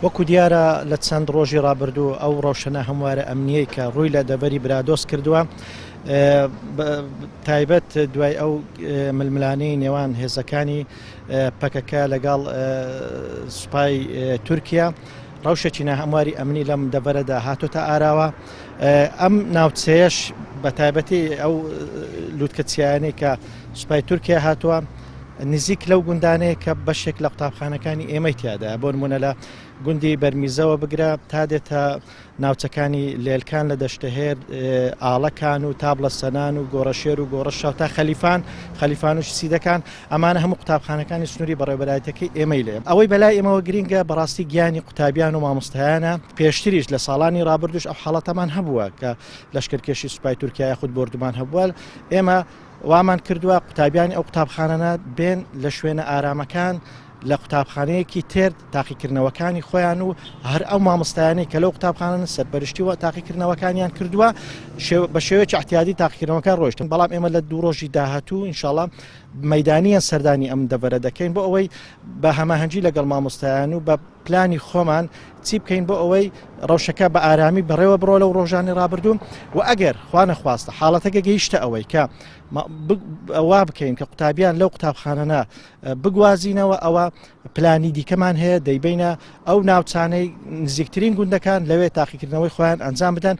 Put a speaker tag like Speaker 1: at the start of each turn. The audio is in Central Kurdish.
Speaker 1: وەکو دیارە لە چەند ڕۆژی ڕابردوو ئەو ڕەوشە ناهەموارە ئەمنیەی کە ڕووی لە دەڤەری برادۆست کردووە تایبەت دوای ئەو ململانێی نێوان هێزەکانی پەکەکە لەگەڵ سوپای تورکیا ڕەوشێکی ناهەمواری ئەمنی لەم دەڤەرەدا هاتۆتە ئاراوە ئەم ناوچەیەش بە تایبەتی ئەو لوتکە چیایانەی کە سوپای تورکیا هاتووە نزیک لەو گوندانەیە کە بەشێک لە قوتابخانەکانی ئێمەی تیادایە، بۆ نموونە لە گوندی بەرمیزەوە بگرە تا دێتە ناوچەکانی لێلکان لە دەشتەهێر، ئاڵەکان و تابڵە سەنان و گۆڕەشێر و گۆڕەشاو تا خەلیفان، خەلیفان و سیدەکان، ئەمانە هەموو قوتابخانەکانی سنووری بەڕێوەبەرایەتیەکەی ئێمەی لێیە. ئەوەی بەلای ئێمەوە گرینگە بەڕاستی گیانی قوتابیان و مامۆستایانە، پێشتریش لە ساڵانی ڕابردووش ئەو حاڵەتەمان هەبووە کە لەشکرکێشی سوپای تورکیا یاخود بۆردومان هەبووە، ئێمە وامان کردووە قوتابیانی ئەو قوتابخانانە بێن لە شوێنە ئارامەکان لە قوتابخانەیەکی تر تاقیکردنەوەکانی خۆیان و هەر ئەو مامۆستایانەی کە لەو قوتابخانەن سەرپەرشتی و تاقیکردنەوەکانیان کردووە بە شێوەیەکی احتیادی تاقیکردنەوەکان ڕۆیشتن بەڵام ئێمە لە دوو ڕۆژی داهاتوو ئینشاڵا مەدانیان سەردانی ئەم دەڤەرە دەکەین بۆ ئەوەی بە هەماهەنگی لەگەڵ مامۆستایان و بە پلانی خۆمان چی بکەین بۆ ئەوەی ڕەوشەکە بە ئارامی بەڕێوە بڕۆ لەو ڕۆژانی ڕابردوو و ئەگەر خوا نەخواستە حاڵەتەکە گەیشتە ئەوەی کە وا بکەین کە قوتابیان لەو قوتابخانەنە بگوازینەوە ئەوە پلانی دیکەمان هەیە دەیبینە ئەو ناوچانەی نزیکترین گوندەکان لەوێ تاقیکردنەوەی خۆیان ئەنجام بدەن.